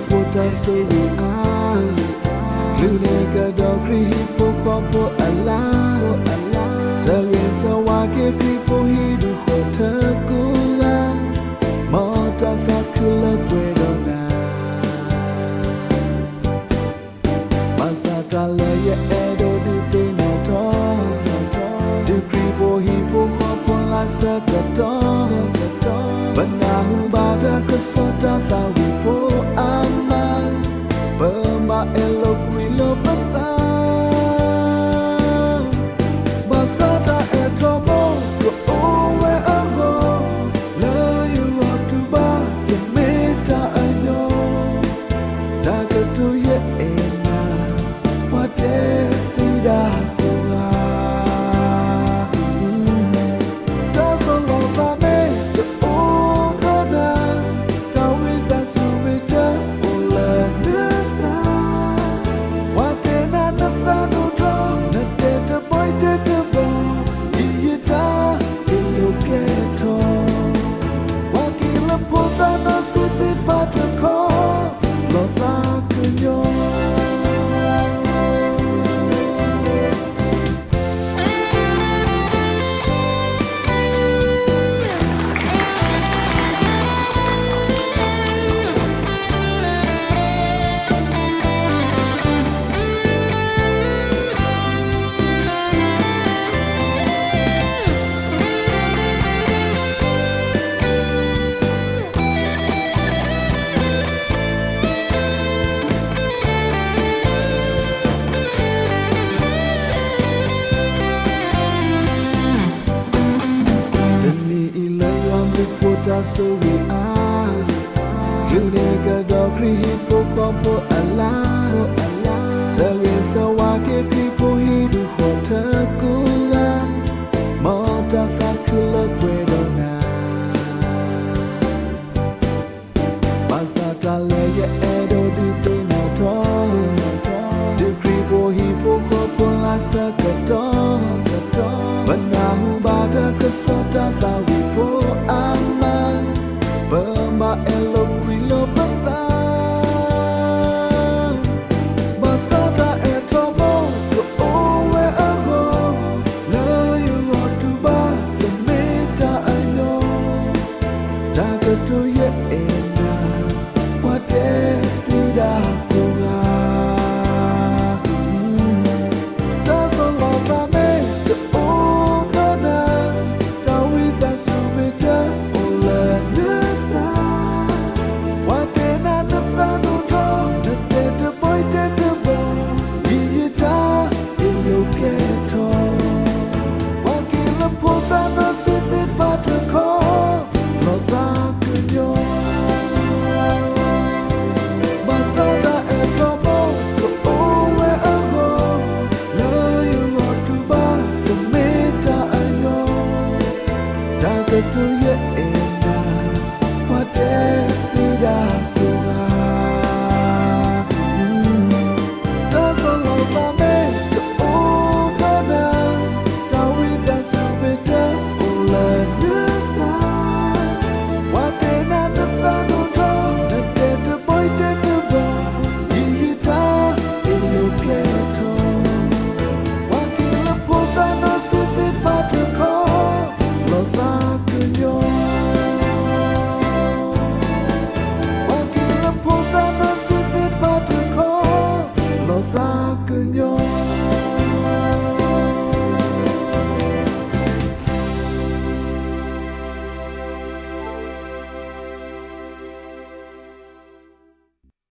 ဖိတၢ်ဆိၣ်ဂ့ၤအါ, ကလုၢ်န့ၣ်ကဒီးခရံာ်ဟံၣ်ဖိဃီဖိအလါ, ဆၢဂ့ၤဆၢဝါက့ၤခရံာ်ဖိဟံၣ်ဒူၣ်ဃီထၢကိးဂၤ, မ်တၢ်သးခုလၢပှဲၤဒီးနၤ ဘၣ်ဆၣ်တၢ်လၢယအဲၣ်ဒိးဒုးသ့ၣ်နီၣ်ထီၣ်, တုၤခရံာ်ဖိဟံၣ်ဖိဃီဖိလါဆၢကတီၢ်, ပနၢ်ဟူဘၣ်တၢ်ကစီၣ်တၢ်သးဝံၣ်ဖိအါမး, ပဘၣ်အဲၣ်လိာ်ကွံလိာ်ပသး ဘၣ်ဆၣ်တၢ်အဲၣ်ထီၣ်ဘိကအိၣ်ဝဲအဂီၢ်, လၢယဂီၢ်တူၢ်ဘၣ်တမ့ၢ်တၢ်အညီ, တၢ်ကတိၤယအဲၣ်နၤ, ပှၤတဲသ့ဒၣ်ကိးဂၤ တၢ်ဆီၣ်လီၤသးမ့ၢ်တအိၣ်ဒီးနၤ, တၢ်ဝံသးစူၤမ့ၢ်တအိၣ်လၢနသး, ပှၤတဲနၤနသးဒိၣ်ထီၣ်, နတဲတဘီယတဲတဘီ, ယံာ်ယံာ်တၢ်ကလိာ်ကဲထီၣ်, ပှၤက့ၤလၢဖိသၣ်နီၢ်ဆံးသ့ၣ်တဖၣ်တခီ, လီၤသးကညီ တနံၤအံၤလၢယွၤဘျုးဖှိၣ်တၢ်ဆိၣ်ဂ့ၤအါ, ကလုၢ်န့ၣ်ကဒီးခရံာ်ဟံၣ်ဖိဃီဖိအလါ, ဆၢဂ့ၤဆၢဝါက့ၤခရံာ်ဖိဟံၣ်ဒူၣ်ဃီထၢကိး